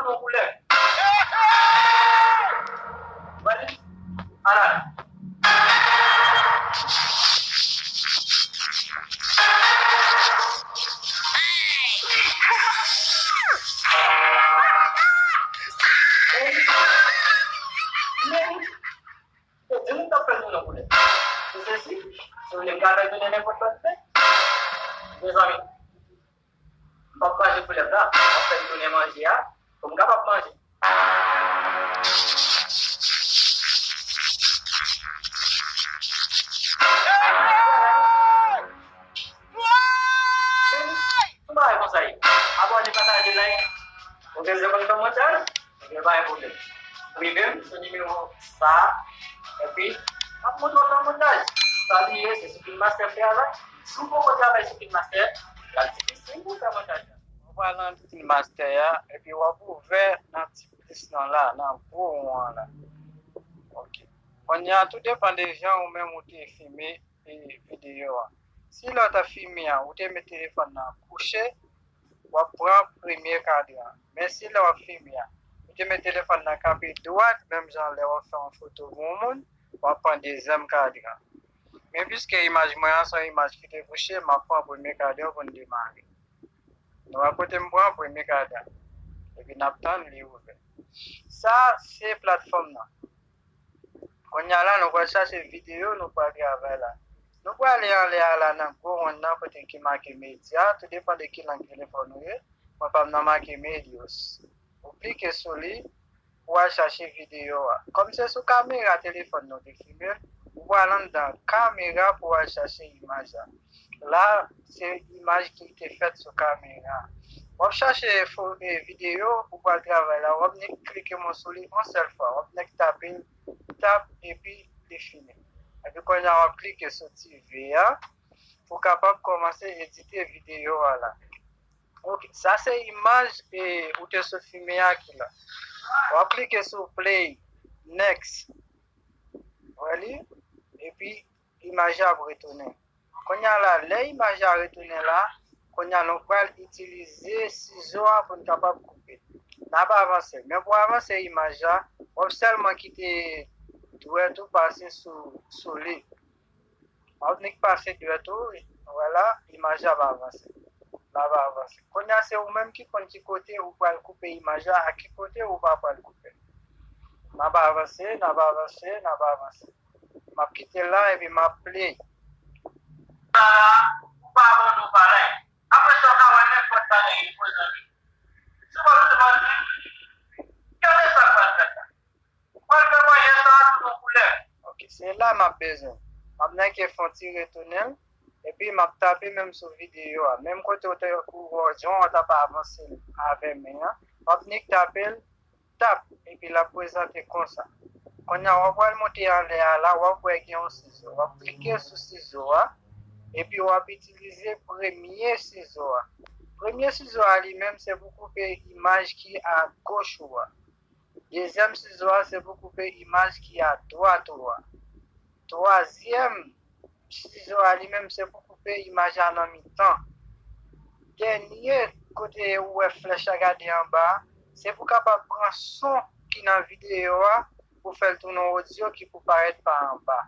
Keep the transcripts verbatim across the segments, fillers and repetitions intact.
Yon koulè. Wè li? Ala. Men, men, yo di nou t ap fè l tounen koulè. Se sesi, si w vle m ka fè l tounen nenpòt lòt fen. Mezanmi, m p ap manje koulè la, m ap fè l tounen manje a, pou m kapab manje. Tout bagay konsa ye. Abòne, pataje, like. Ou bezwen konn kòmantè? Ebyen, pa gen pwoblèm. Prive m sou nimewo sa a. Epi, m ap montre w fè montaj. Pa bliye, se sou KineMaster travay. Si w poko travay sou KineMaster, l ap difisil pou w fè montaj la. W pral nan KineMaster a, epi w ap ouvè nan ti plis nan la, nan gwo won an la. Ok. Kounye a, tou depann de jan ou menm ou te filme e videyo a. Si lè w t ap filme a, ou te met telefòn nan kouche, w ap pran premye kadran. Men si lè w ap filme a, ou te met telefòn nan kanpe dwat, menm jan lè w ap fè yon foto pou yon moun, w ap pran dezyèm kadran. Men piske imaj mwen an se yon imaj ki te kouche, m ap pran premye kadran pou n demare. Nou wè kote m pran premye kadran. Epi n ap tann li ouvè. Sa se platfòm nan. Kounye a la, nou pral chache videyo nou pral travay la. Nou prale anlè a la nan gwo wonn nan kote ki make medya, tou depann de ki lang telefòn ou ye. Mwen pa m nan make medios. Ou klike sou li pou w al chache videyo a. Kòm se sou kamera telefòn nou te filme, ou pral anndan kamera pou w al chache imaj la. La, se imaj ki te fèt sou kamera. W ap chache fo, e, videyo ou pral travay la, w ap nik klike mwen sou li yon sèl fwa, w ap nik tape l, tap, epi li fini. Epi kounye a w ap klike sou ti V a pou w kapab kòmanse edite videyo a la. Ok, sa se imaj e ou te sot filme a ki la. W ap klike sou play, next. Wè li? Epi imaj la ap retounen. Kounye a la, lè imaj la retounen la, kounye a nou pral itilize sizo a pou n kapab koupe. N ap avanse. Men pou avanse imaj la, w ap sèlman kite dwèt ou pase sou, sou li. W ap nik pase dwèt ou, wè la, imaj la ap avanse. L ap avanse. Kounye a se ou menm ki konn ki kote ou pral koupe imaj la, ak ki kote ou pa pral koupe. N ap avanse, n ap avanse, n ap avanse. M ap kite l la epi m ap play. Sa a, ou pa abòne, ou pa like. Apre sa, w ka wè nenpòt bagay ki poze anvi. Si w pa vle manti, gade sa k pral fèt la. Ou pral fè manje sa a tounen koulè. Ok, se la m ap bezwen. M ap nèke fè yon ti retounen l. Epi m ap tape menm sou videyo a. Menm kote ou te, ou wè jan w t ap avanse l avè men an. W ap nik tape l, tap, epi l ap prezante konsa. Kounye a, w ap pral monte anlè a la, w ap wè gen yon sizo. W ap klike sou sizo a, epi w ap itilize premye sizo a. Premye sizo a li menm se pou koupe imaj ki agoch ou a. Dezyèm sizo a se pou koupe imaj ki adwat ou a. Twazyèm sizo a li menm se pou koupe imaj la nan mitan. Dènye kote ou wè flèch la gade anba a, se pou kapab pran son ki nan videyo a pou fè l tounen odyo ki pou parèt pa anba.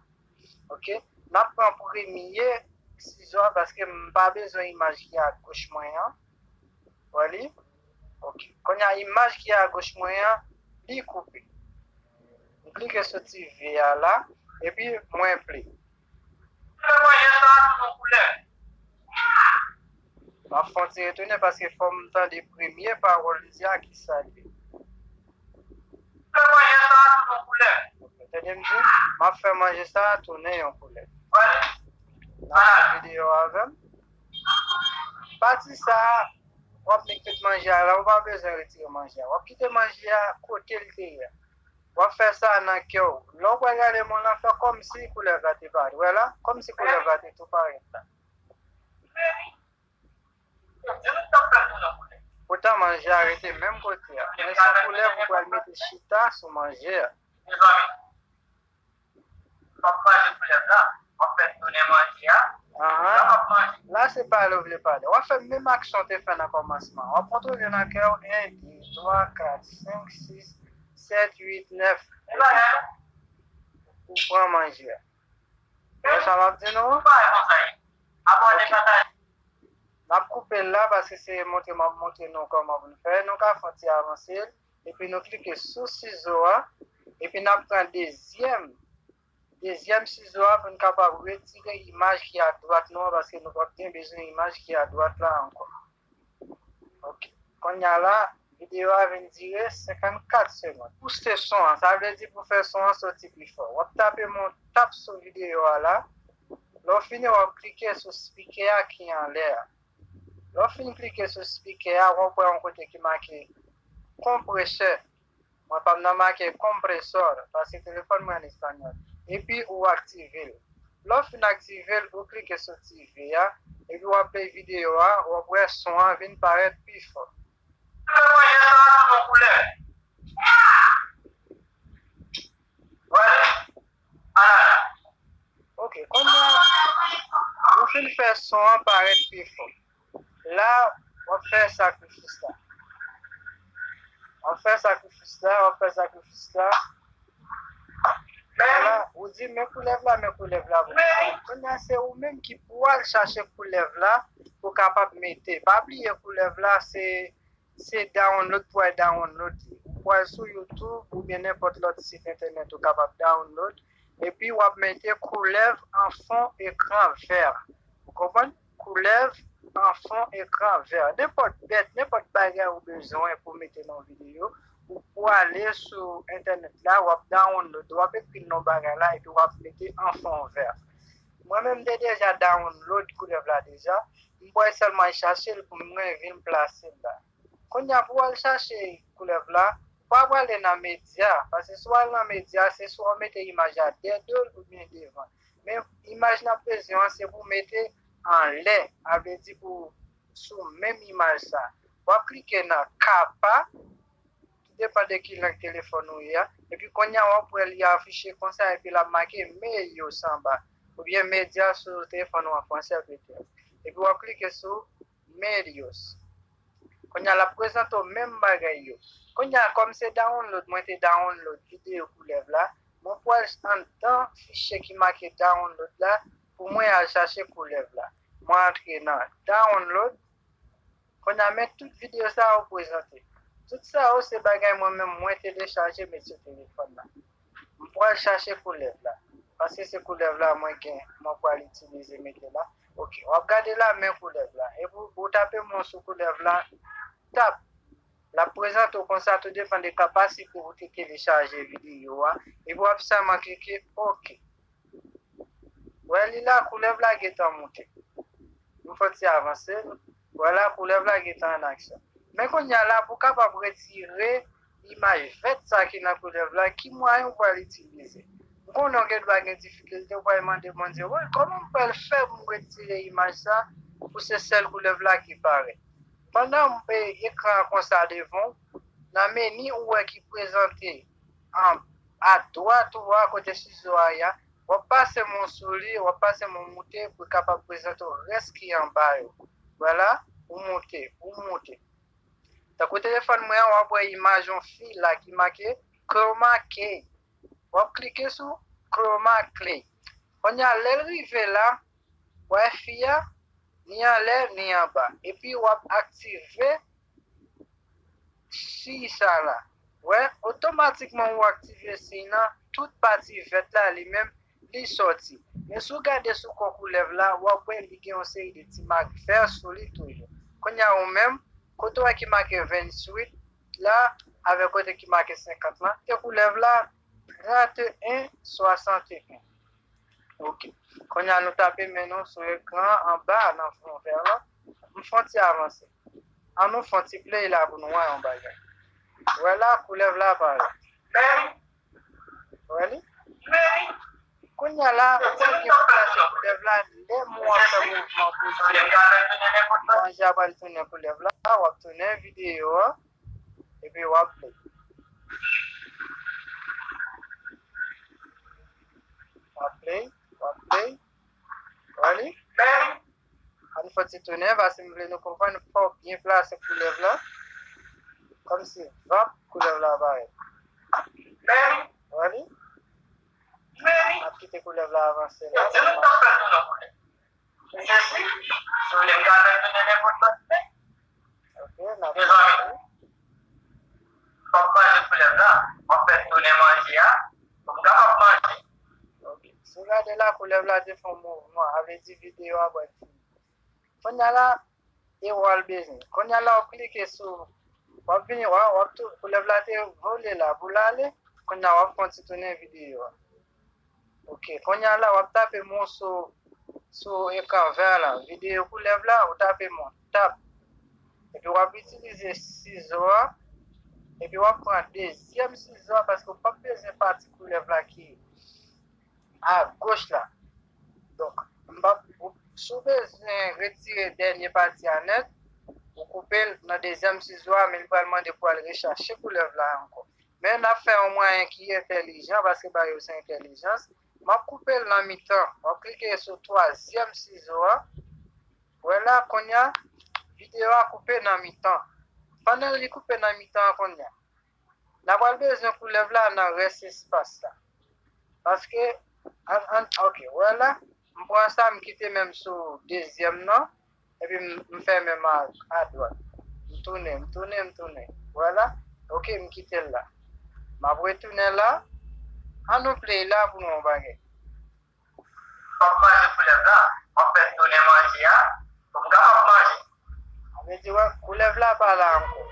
Ok? N ap pran premye sizo a paske m pa bezwen imaj ki agoch mwen an. Wè li? Ok. Kounye a, imaj ki agoch mwen an, li koupe. M klike sou ti V a la, epi mwen play. Fè manje sa a tounen koulè. M ap fè yon ti retounen paske fò m tande premye pawòl li di a ki sa l ye. Fè manje sa a tounen koulè. Ok, tande m di, m ap fè manje sa a tounen yon koulè. N ap fè videyo avè m. Pati sa a, w ap met tout manje a la, ou pa bezwen retire manje a. W ap kite manje a kote l te ye a. W ap fè sa nan kè w. Lè w pral gade mwen la, fè kòmsi koulèv la te parèt. Wè la? Kòmsi koulèv la te tou parèt la. Poutan manje a rete menm kote a. Men se yon koulèv ou pral mete chita sou manje a. M ap manje koulèv la. M ap fè tounen manje a. Ahan. Lè m ap manje. La se pale w vle pale. W ap fè menm aksyon w te fè nan kòmansman. W ap kontwole nan kè w en, de, twa, kat, senk, sis, sèt, uit, nèf. Ou pran manje a. Wè sa m ap di nou? Ok. N ap koupe l la paske se montre m ap montre nou kòman pou nou fè. Nou ka fè yon ti avanse l. Epi nou klike sou sizo a. Epi n ap pran dezyèm, dezyèm sizo a pou n kapab retire imaj ki adwat nou an paske nou p ap gen bezwen imaj ki adwat la ankò. Ok. Kounye a la, videyo a vin dire senkannkat segonn. Booste son an, sa vle di pou fè son an soti pi fò. W ap tape men w tap sou videyo a la. Lè w fini, w ap klike sou spikè a ki anlè a. Lè w fin klike sou spikè a, w ap wè yon kote ki make konpresè. Mwen pa m nan make kompresor, paske telefòn mwen an espanyòl. Epi ou aktive l. Lè w fin aktive l, ou klike sou ti V a, epi w ap play videyo a, w ap wè son an vin parèt pi fò. Ok, kounye a, ou fin fè son an parèt pi fò. La, w ap fè sakrifis la. W ap fè sakrifis la, w ap fè sakrifis la. Vwala, ou di, "Men koulèv la, men koulèv la pou mwen." Kounye a, se ou menm ki pou al chache koulèv la pou kapab mete. Pa bliye koulèv la, se, se download pou al download li. Ou pou al sou YouTube oubyen nenpòt lòt sit entènèt ou kapab download. Epi w ap mete koulèv an fon ekran vè. Ou konprann? Koulèv an fon ekran vè. Nenpòt bèt, nenpòt bagay ou bezwen pou mete nan videyo, ou pou ale sou entènèt la, w ap download, w ap ekri non bagay la, epi w ap mete an fon vè. Mwen menm, m te deja download koulèv la deja. M pral sèlman chache l pou mwen vin plase l la. Kounye a, pou w al chache koulèv la, ou pa prale nan medya, paske si w al nan medya, se swa w mete imaj la dèyè do l oubyen devan. Men imaj n ap bezwen an, se pou w mete anlè, a vle di pou sou menm imaj sa. W ap klike nan kapa, tou depann de ki lang telefòn ou ye a, epi kounye a w ap wè li afiche konsa, epi l ap make meyos anba, oubyen medya sou telefòn ou an fransè petèt. Epi w ap klike sou meyos. Kounye a l ap prezante w menm bagay yo. Kounye a, kòm se download, mwen te download videyo koulèv la, mwen pral anndan fichye ki make download la pou mwen al chache koulèv la. Mwen antre nan download. Kounye a, men tout videyo sa yo prezante. Tout sa yo se bagay mwen menm mwen telechaje met sou telefòn la. M pral chache koulèv la. Paske se koulèv la mwen gen, mwen pral itilize mete la. Ok, w ap gade la, men koulèv la. Epi w tape men w sou koulèv la, tap. L ap prezante w konsa, tou depann de kapasite ou te telechaje videyo a. Epi w ap sèlman klike ok. Wè li la, koulèv la gentan moute. M fè ti avanse l. Wè la, koulèv la gentan an aksyon. Men kounye a la, pou kapab retire imaj vèt sa ki nan koulèv la, ki mwayen ou pral itilize? M konnen w gen dwa gen difikilte, ou pral mande Bondye, "Wi, kòman m pral fè pou m retire imaj sa pou se sèl koulèv la ki parèt?" Pandan m, e, ekran an konsa devan w, nan meni ou wè ki prezante an, adwat ou a kote sizo a ye a, w ap pase men w sou li, w ap pase men w moute pou l kapab prezante w rès ki anba yo. Vwala, ou moute, ou moute. Tankou telefòn mwen an, w ap wè imaj yon fi la ki make Chroma Key. W ap klike sou Chroma Key. Kounye a, lè l rive la, w ap wè fi a, ni anlè, ni anba. Epi w ap aktive siy sa la. Wè, otomatikman ou aktive siy nan, tout pati vèt la li menm, li sòti. Men si w gade sou kò koulèv la, w ap wè li gen yon seri de ti mak vè sou li toujou. Kounye a ou menm, kote w wè ki make venntuit la, avèk kote ki make senkant lan, e koulèv la, trannteyen swasanteyen. Ok. Kounye a nou tape men nou sou ekran anba nan fon vè la. M fè yon ti avanse. An nou fè yon ti play la pou nou wè yon bagay. Wè la, koulèv la parèt. Wè li? Kounye a la, ou wè ki pou plase koulèv la, lè men w ap fè mouvman pou di manje a pral tounen koulèv la, w ap tounen videyo a, epi w ap play. W ap play, w ap play. Wè li? Ann fè ti tounen, paske m vle nou konprann, fò w byen plase koulèv la. Kòmsi vap koulèv la parèt. Meni. Wè li? Meni. N ap kite koulèv la avanse la. Yo di nou t ap fè tounen koulèv. Mesye, si, si w vle m ka fè tounen nenpòt lòt men. Ok, n ap... Mezanmi, m ap manje koulèv la, m ap fè tounen manje a, pou m kapab manje. Ok, si w gade la, koulèv la te fè yon mouvman, sa vle di videyo a pral fini. Kounye a la, e w al bezwen. Kounye a la, w ap klike sou, w ap vini, w ap, w ap tou, koulèv la te vole la, pou l ale, kounye a w ap fè yon ti tounen videyo a. Ok, kounye a la, w ap tape mo sou, sou ekran vè la, videyo koulèv la, ou tape mo, tap. Epi w ap itilize sizo a, epi w ap pran dezyèm sizo a, paske w p ap bezwen pati koulèv la ki agoch la. Donk, m p ap, ou, si w bezwen retire dènye pati a nèt, ou koupe l nan dezyèm sizo a, men li pral mande pou w al rechache koulèv la ankò. Men n ap fè yon mwayen ki entèlijan, paske bagay yo se entèlijans. M ap koupe l nan mitan. M ap klike sou twazyèm sizo a. Wè la, kounye a, videyo a koupe nan mitan. Pandan li koupe nan mitan an kounye a, n a pral bezwen koulèv la nan rès espas la. Paske, an, an, ok, wè la, m pran sa, m kite menm sou dezyèm nan, epi m, m fè menm a, adwat. M tounen, m tounen, m tounen. Wè la, ok, m kite l la. M ap retounen la. An nou play la pou nou yon bagay. M ap manje koulèv la. M ap fè tounen manje a pou m kapab manje. Sa vle di, wè, koulèv la pa la ankò.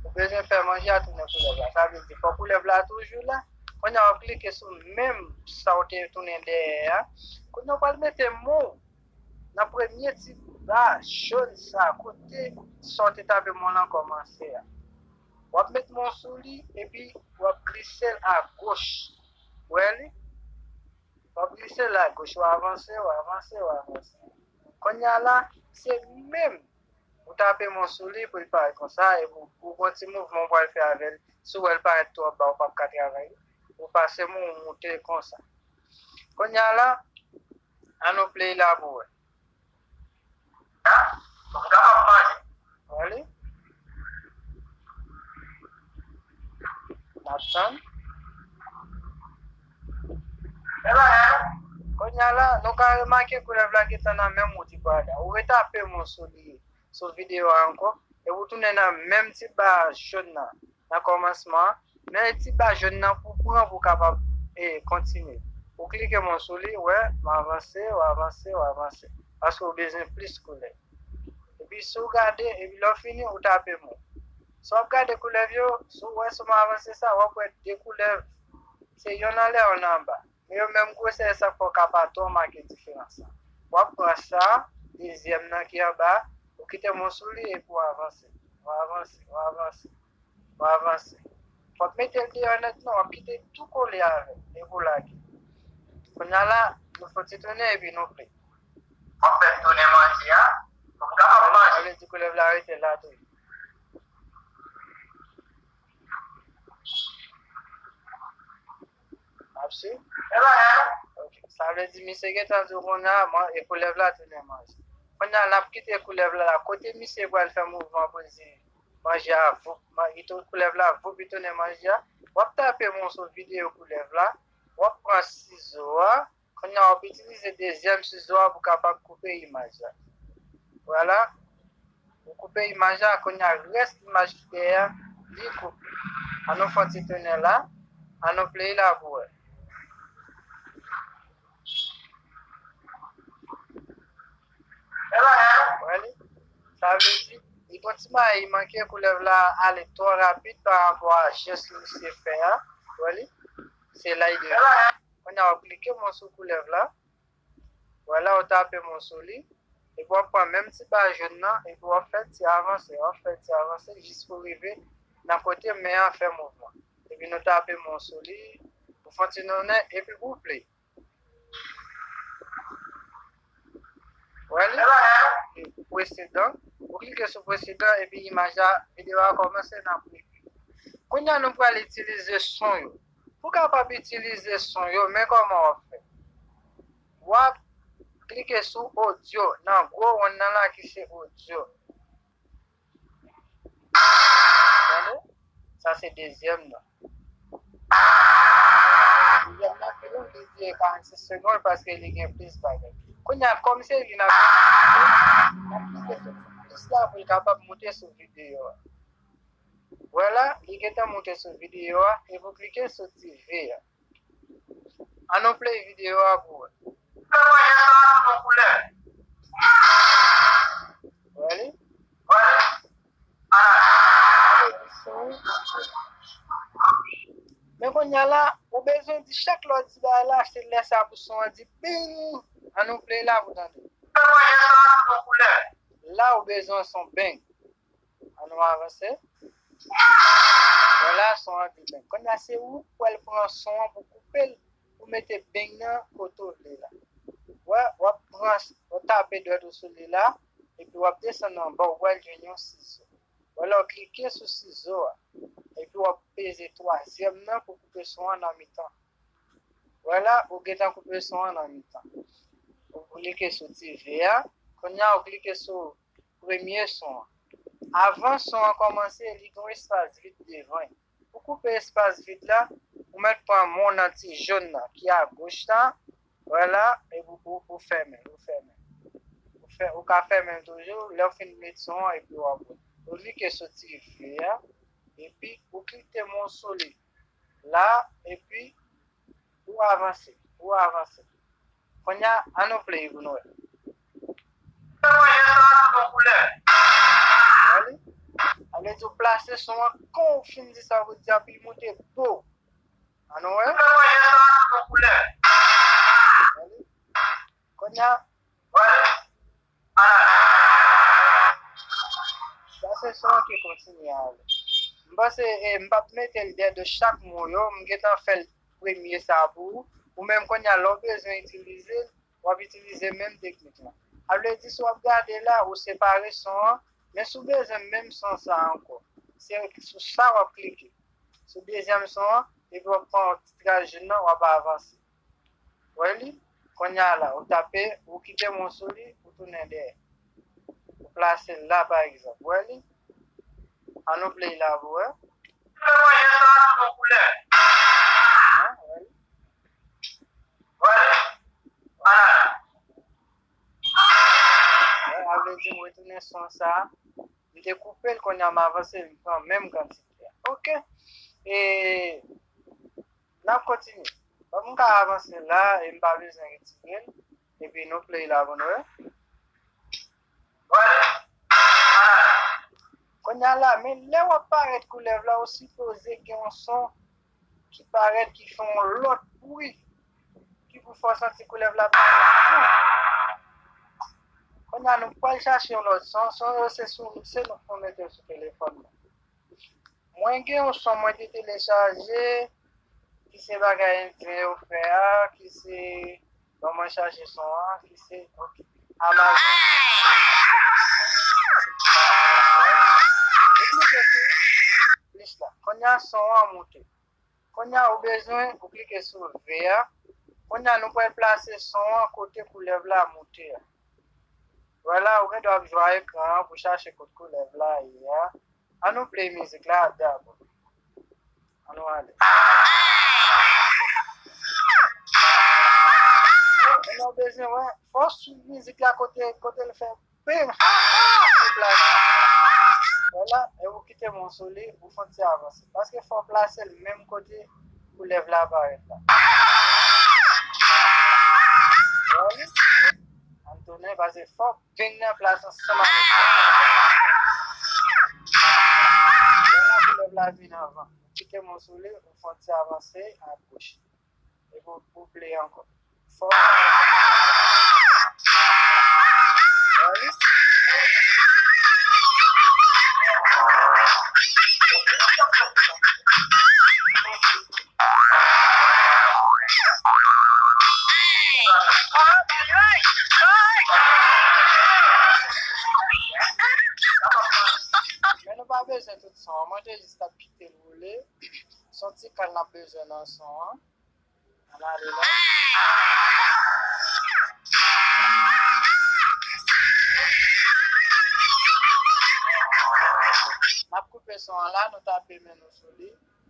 Ou bezwen fè manje a tounen koulèv la. Sa vle di, fò koulèv la toujou la. Kounye a, w ap klike sou menm sa w te tounen dèyè a. Kounye a, w pral mete mo w nan premye ti ba jòn sa, kote sa w te tape mo w lan kòmanse a. W ap met mo w sou li, epi w ap glise l agoch. Wè li? W ap glise l agoch, w avanse, w avanse, w avanse. Kounye a la, se menm ou tape mo sou li pou l parèt konsa, epi ou, ou gon ti mouvman ou pral fè avè l. Si w wè l parèt twò ba, ou p ap ka travay li. Ou pase mo, ou moute l konsa. Kounye a la, an nou play la pou wè. Pou m kapab manje. Wè li? N ap tann. Kounye a la, nou ka remake koulèv la gentan nan menm wout li pral la. Ou retape mo sou li, sou videyo a ankò, epi ou tounen nan menm ti ba jòn nan, nan kòmansman an. Men ti ba jòn nan pou pran pou w kapab, e, kontinye. Ou klike mo sou li, wè, m avanse, w avanse, w avanse. Paske w bezwen plis koulèv. Epi si w gade, epi lè w fini, ou tape mo. Si w ap gade koulèv yo, si w wè si w avanse sa, w ap wè de koulèv. Se yonn anlè, yonn anba. Men yo menm gwosè, sa fè w ka pa twò make diferans lan. W ap pran sa, dezyèm nan ki anba, ou kite mo sou li epi w avanse. W avanse, w avanse, w avanse. W ap mete l deyò nèt non, w ap kite l tou kole avè l epi w lage. Kounye a la, nou fè yon ti tounen epi nou play. W ap fè tounen manje a pou m kapab manje. Sa vle di koulèv la rete la tou. N ap swiv. Ok. Sa vle di misye gentan di w kounye a, man, e koulèv la tounen manje. Kounye a, n ap kite koulèv la la. Kote misye pral fè mouvman pou l di manje a voup, man, li tou, koulèv la voup, li tounen manje a. W ap tape mo sou videyo koulèv la. W ap pran sizo a. Kounye a, w ap itilize dezyèm sizo a pou kapab koupe imaj la. Vwala. Ou koupe imaj la, kounye a, rès imaj ki dèyè a, li koupe. An nou fè yon ti tounen la. An nou play la pou wè. Wè li? Sa vle di, li gon ti bagay, li manke koulèv la ale twò rapid pa rapò a jès misye fè a. Wè li? Se la li devyen. Kounye a, w ap klike mo sou koulèv la. Wè la, w tape mo sou li. Epi w ap pran menm ti ba jòn nan, epi w ap fè ti avanse, w ap fè ti avanse, jis pou rive nan kote men an fè mouvman. Epi nou tape mo sou li, pou fè yon ti tounen, epi pou play. Wè li? Presedan. Ou klike sou presedan, epi imaj la, videyo a kòmanse nan preview. Kounye a, nou pral itilize son yo. Pou w kapab itilize son yo, men kòman w ap fè. W ap klike sou odyo, nan gwo wonn nan la ki se odyo. Tande? Sa se dezyèm nan. Dezyèm nan pi long, li dire karannsis segonn paske li gen plis bagay. Kounye a, kòm se li n ap itilize, n ap klike sou ti plis la pou l kapab moute sou videyo a. Vwala, li gentan moute sou videyo a, epi w klike sou ti V a. An nou play videyo a pou wè. Fè mwen jan sa a tout yon koulè. Wè li? Wè li? Ala. Sa vle di son. Men kounye a la, ou bezwen di chak lè w di bagay la, se lè sa pou son an di bing! An nou play la pou tande. Fè mwen jan sa a tout yon koulè. La, ou bezwen son bing. An nou avanse. Vwala, son an di beng. Kounye a se ou k pral pran son an pou koupe l, pou mete beng nan kote w vle la. Wè, w ap pran, w ap tape dwèt ou sou li la, epi w ap desann anba, w pral jwenn yon sizo. Vwala, w klike sou sizo a, epi w ap peze twazyèm nan pou koupe son an nan mitan. Vwala, ou gentan koupe son an nan mitan. Ou klike sou ti V a. Kounye a, ou klike sou premye son an. Avan son an kòmanse, li gen yon espas vid devan l. Pou koupe espas vid la, ou mèt pran men w nan ti jòn nan ki agoch la, vwala, epi ou, ou, ou fèmen l, ou fèmen l. Ou fè, ou ka fèmen l toujou, lè w fin met son an, epi w ap wè. Ou klike sou ti V a, epi ou klike men w sou li. La, epi ou avanse, ou avanse. Kounye a, an nou play pou nou wè. Fè mwen jan sa a tout yon koulè. Wè li? Sa vle di w plase son an, kan w fin di sa, w di a, epi l moute bo. An nou wè? Fè mwen jan sa a tout yon koulè. Wè li? Kounye a, Sa se son an ki kontinye ale. M panse, eh, m p ap mete l dèyè de chak mo yo, m gentan fè l premye sa pou ou. Ou menm kounye a, lè w bezwen itilize l, w ap itilize menm teknik lan. Sa vle di, si w ap gade la, ou separe son an, men si w bezwen menm son sa ankò, se sou sa w ap klike. Sou dezyèm son an, epi w ap pran ti tras jòn nan, w ap avanse. Wè li? Kounye a la, ou tape, ou kite men w sou li, ou tounen dèyè. Ou plase l la, pa egzanp. Wè li? An nou play la pou wè. Fè mwen jan sa a tout yon koulè. Hein, wè li? Wè li? Ala. Wè, sa vle di m retounen son sa a. M te koupe l, kounye a m avanse, m pran menm kantite a. Ok. E, n ap kontinye. Bon, m ka avanse la, e m pa bezwen retire l. Epi nou play la pou nou wè. Kounye a la, men lè w ap parèt koulèv la, ou sipoze gen yon son ki parèt, ki fè yon lòt bri, ki pou fè w santi koulèv la parèt tou. Kounye a, nou pral chache yon lòt son. Son yo se sou, se nou k pou mete l sou telefòn nan. Mwen gen yon son mwen te telechaje, ki se bagay endyen yo fè a, ki se, bon, mwen chache son an, ki se, ok, Amazon. Ou klike sou plis la. Kounye a, son an moute. Kounye a, ou bezwen, ou klike sou V a. Kounye a, nou pral plase son an kote koulèv la moute a. Vwala, ou gen dwa ap jwe ak ekran an pou chache kot koulèv la ye a. An nou play mizik la dabò. An nou ale. Kounye a, ou bezwen wè, fò w swiv mizik la kote, kote l fè bing, pou plase. Vwala, e ou kite men w sou li, ou fè yon ti avanse. Paske fò w plase l menm kote koulèv la parèt la. Wè li? An tounen, paske fò bing nan plase ansanm avèk koulèv la. Vwala, koulèv la vin anvan. Ou kite men w sou li, ou fè yon ti avanse agoch. Epi w, ou play ankò. Fò. Wè li? Men nou pa bezwen tout son an. Mwen te jis t ap kite l woule. Se yon ti kal n ap bezwen nan son an. Ann ale la. koupe son an la, nou tape men nou sou li.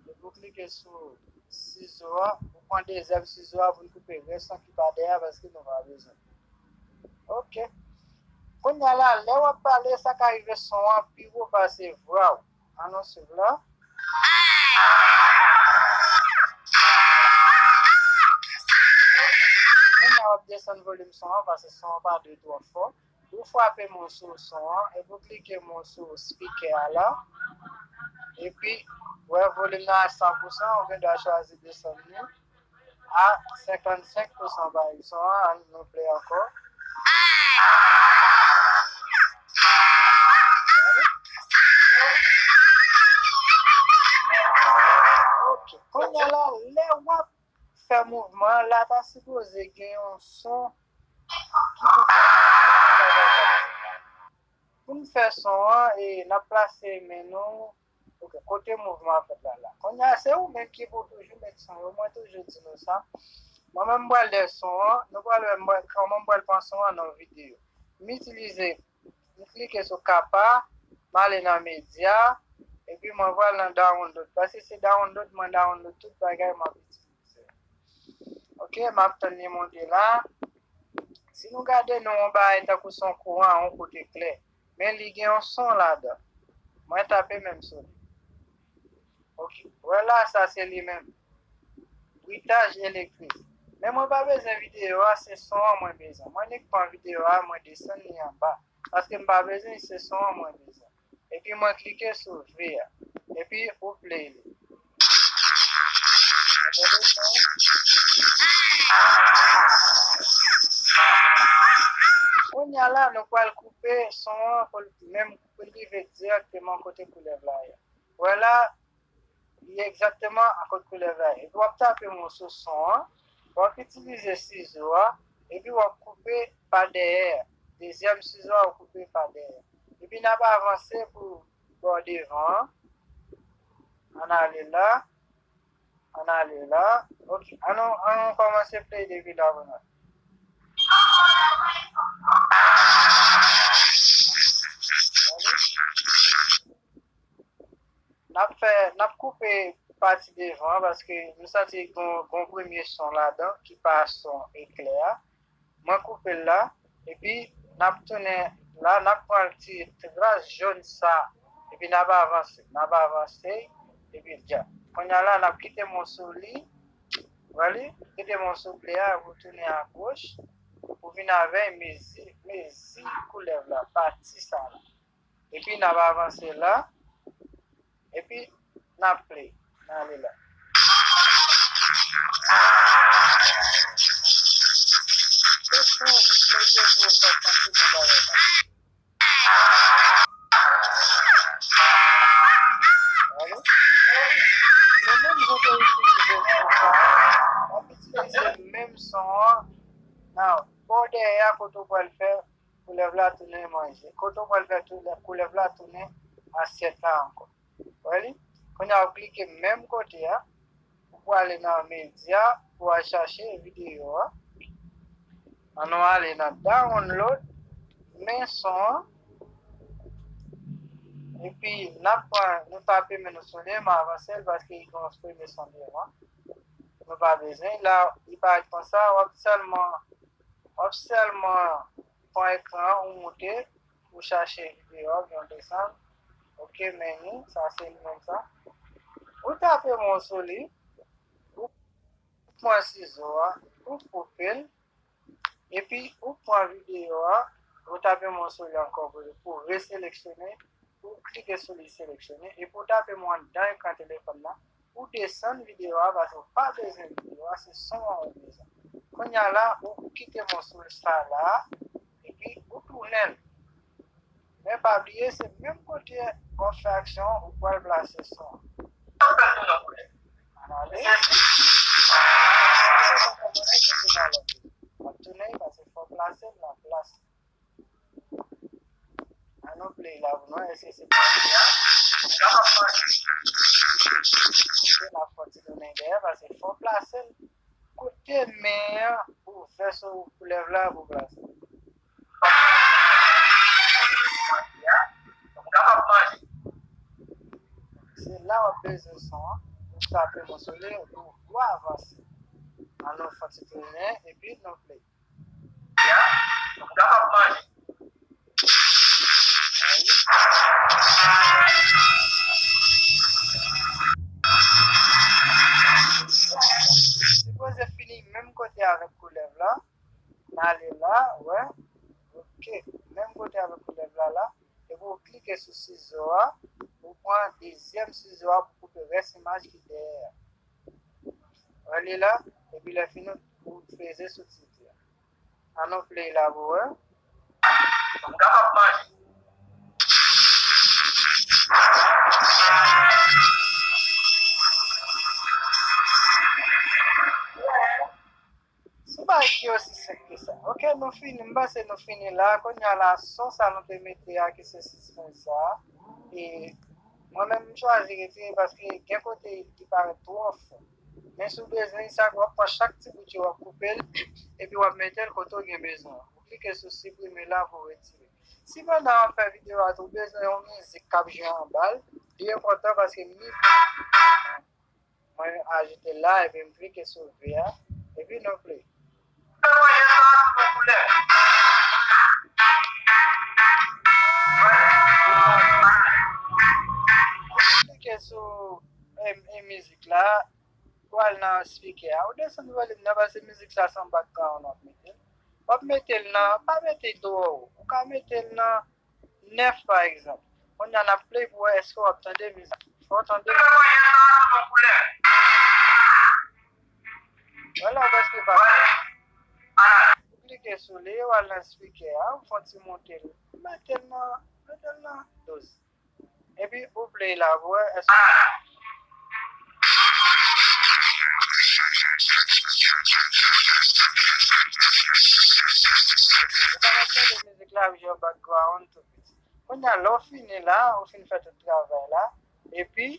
Epi w klike sou sizo a, ou pran dezyèm sizo a pou n koupe rès lan ki pa dèyè a, paske nou pa bezwen. Ok. Kounye a la, lè w ap pale, sa ka rive son an pi wo pase vwa w. Ann nou swiv la. Kounye a w ap desann volim son an, paske son an pa dwe twò fò. Ou frape men w sou son an, epi w klike men w sou spikè a la. Epi, wè volim nan a san pousan, ou gen dwa chwazi desann li a senkannsenk pousan pa egzanp. Ann nou play ankò. Ok. Kounye a la, lè w ap fè mouvman an, la ta sipoze gen yon son ki pou fè. Pou n fè son an, e, n ap plase men nou, ok, kote mouvman an fèt la, la. Kounye a, se ou menm ki pou toujou met son yo. Mwen toujou di nou sa. Mwen menm, m pral dèyè son an. Nou pral wè m pral, kòman m pral pran son an nan videyo. M itilize, m klike sou kapa, m ale nan medya, epi mwen pral nan download. Paske se download, mwen download tout bagay m ap itilize. Ok, m ap tann li monte la. Si nou gade, nou wè yon bagay tankou se yon kouran, yon kote klè. Men li gen yon son ladan. Mwen tape men m sou li. Ok, wè la, sa se li menm. Britaj elektrik. Men mwen pa bezwen videyo a, se son an mwen bezwen. Mwen nik pran videyo a, mwen desann li anba. Paske m pa bezwen, se son an mwen bezwen. Epi mwen klike sou V a. Epi ou play li. Ou tande son an? Kounye a la, nou pral koupe son an pou l menm, pou l rive dirèkteman kote koulèv la ye. Wè la, li egzakteman a kote koulèv la ye. Epi w ap tape men w sou son an, w ap itilize sizo a, epi w ap koupe pa dèyè a. Dezyèm sizo a, w koupe pa dèyè. Epi n ap avanse pou bò devan an. Ann ale la. Ann ale la. Ok. Ann nou, ann nou kòmanse play depi la pou nou. N ap fè, n ap koupe pati devan an paske m santi gon, gon premye son ladan ki pa son eklè a. Mwen koupe l la, epi n ap tounen la, n ap pran ti tras jòn sa, epi n ap avanse, n ap avanse, epi dja. Kounye a la, n ap kite men w sou li, wè li, kite men w sou play a, pou tounen agoch, pou vin avè mezi, mezi koulèv la, pati sa la. Epi n ap avanse la. Epi n ap play. N ale la. Se son ritm ke pou w fè santi bon bagay la. Alo? Men menm jan ke w itilize son sa, w ap itilize menm son an nan bò dèyè a kote w pral fè koulèv la tounen manje. Kote w pral fè koulèv la tounen asyèt la ankò. Wè li? Kounye a w klike menm kote a. Ou prale nan medya pou w al chache videyo a. Ann nou ale nan download. Men son an. Epi n ap pran, nou tape men nou sou li, m avanse l paske li gen yon premye son devan. Nou pa bezwen. La, li parèt konsa, w ap sèlman, w ap sèlman pran ekran an, ou moute, ou chache videyo a, oubyen w desann. Ok, men li, sa se li menm sa. Ou tape men w sou li, ou pran sizo a, ou koupe l, epi ou pran videyo a, ou tape men w sou li ankò pou, pou reseleksyone, ou klike sou li seleksyone, epi ou tape men w anndan ekran telefòn nan, ou desann videyo a, paske w pa bezwen videyo a, se son an ou bezwen. Kounye a la, ou kite men w sou sa la, epi ou tounen l. Men pa bliye, se menm kote w ap fè aksyon an, ou pral plase son an. Ann ale. W ap tounen, paske fò w plase l nan plas. Ann nou play la pou nou, èske se pati a? N ap fè ti tounen dèyè, paske fò w plase l kote men an ouvè sou koulèv la pou plase. Pati a, m kapab manje. Se la w ap bezwen son an pou w tape mòso l, pou w avanse. An nou fè yon ti tounen, epi nou play. Ya, nou kapab manje. Sipoze fini menm kote avèk koulèv la. N ale la, wè. Ok. Menm kote avèk koulèv la la. Epi w klike sou sizo a. Ou pran dezyèm sizo a pou koupe rès imaj ki dèyè a. Wè li la. Epi lè fini, ou peze sou tit la. An nou play la pou wè. M kapab manje. Se bagay ki osi senp ke sa. Ok, nou fini. M panse nou fini la. Kounye a la, son sa nou te mete a, ki se sispann sa. E mwen menm, m chwazi retire paske gen kote ki parèt twò fon. Men si w bezwen sa, w ap pran chak ti bout yo, w ap koupe l, epi w ap mete l kote w gen bezwen. Ou klike sou siprime la pou w retire. Si pandan w ap fè videyo a tou, w bezwen yon mizik k ap jwe anba l, li enpòtan paske mizik mwen ajoute l la, epi m klike sou V a, epi nou play. Klike sou e, e mizik la, ou al nan spikè a, ou desann volim nan, paske mizik sa se yon background w ap mete l. W ap mete l nan, pa mete l twò wo, ou ka mete l nan nèf pa egzanp. Kounye a n ap play pou wè èske w ap tande mizik. Fò w tande. Vwala, ou prèske pa tande. Ou klike sou li, ou al nan spikè a, ou fè yon ti monte l. Mete l nan, mete l nan douz. Epi ou play la pou wè èske ou ka tande mizik la ap jwe an background tou piti. Kounye a, lè w fini la, ou fin fè tout travay la, epi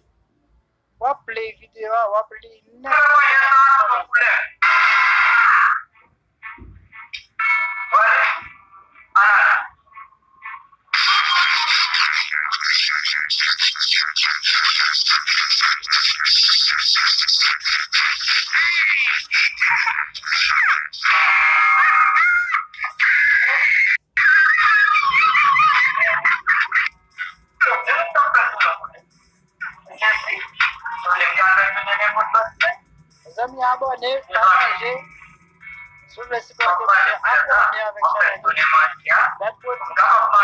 w ap play videyo a, w ap li nèt. Mezanmi, abòne, pataje. Si w vle sipòte mwen, abòne avèk chanèl YouTube. Bad Boy T V.